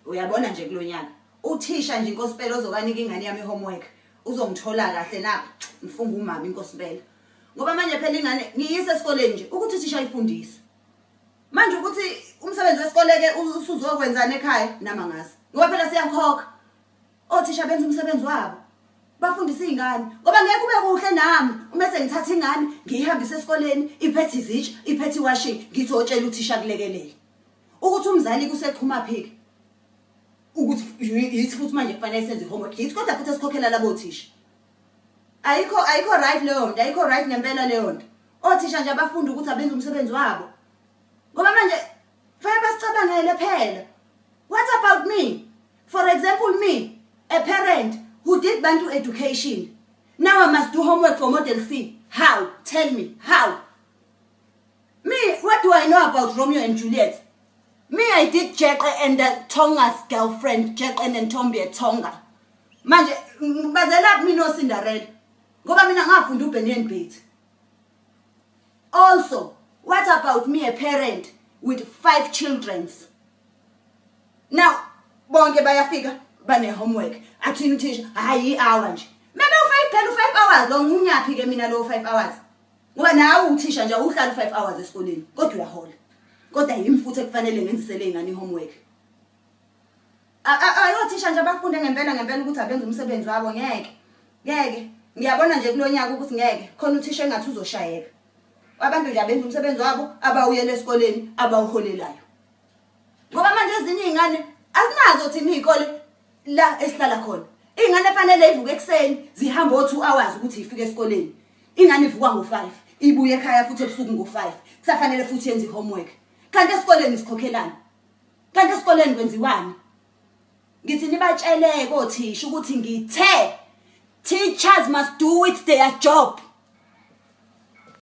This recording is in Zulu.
Uyabona nje kulo nyaka uthisha nje inkosipela ozokanika ingane yami i-homework uzongithola kahle na, ngifunga umama inkosipela, ngoba manje phela ingane ngiyise esikoleni nje ukuthi uthisha ayifundise. Manje ukuthi umsebenzi wesikole-ke usuzokwenzani ekhaya, nami angazi, ngoba phela siyakhokha. Othisha benza umsebenzi wabo, bafundise iy'ngane, ngoba ngeke kube kuhle nami uma sengithatha ingane ngiyihambise esikoleni iphethe izitsha, iphethe iwashing, ngithi otshela uthisha kulekelele ukuthi umzali kusexhuma phiki ukuthi yithi futhi manje kufanele senze i-homework yithi, kodwa futhi esikhokhela labo thisha. Ayikho, ayikho right leyo nto, ayikho right ngempela leyo nto. Othisha nje abafundi ukuthi abenze umsebenzi wabo, ngoba manje fanele basicabangele phela. What about me, for example, me, a parent who did Bantu education? Now I must do homework for Model C. How? Tell me how. Me, what do I know about Romeo and Juliet? Me, I did Jeqe and the Tonga's girlfriend, Jeqe and Ntombi Tonga. Manje bazelaphi mina oCinderella, ngoba mina ngafunda uBenny and Betty? Also, what about me, a parent with five children? Now bonke bayafika bane-homework. Athini uthisha? Hhayi, i-hour nje mebe u-5 phela, u-5 hours lo ngunyaphi-ke mina lowo 5 hours? Ngoba nawe uthisha nje uhlala u-5 hours esikoleni, kodwa uyahola, kodwa yimi futhi ekufanele ngenzisele iy'ngane i-homework. Ayothisha nje abafunde ngempela ngempela ukuthi abenze umsebenzi wabo. Ngeke, ngeke, ngiyabona nje kulo nyaka ukuthi ngeke khona uthisha engathi uzoshayeka. Abantu nje abenza umsebenzi wabo abawuyela esikoleni abawuholelayo, ngoba manje ezinye iy'ngane azinazo thina iy'kole la esihlala khona. Iy'ngane fanele ivuke ekuseni, zihambe o-2 hours ukuthi ifike esikoleni. Ingane ivuka ngo-5, ibuye ekhaya futhi ebusuku ngo-5, kusafanele futhi yenze i-homework. Kanti esikoleni sikhokhelani? Kanti esikoleni kwenziwani? Ngithi nibatsheleke othisha ukuthi ngithe teachers must do it their job.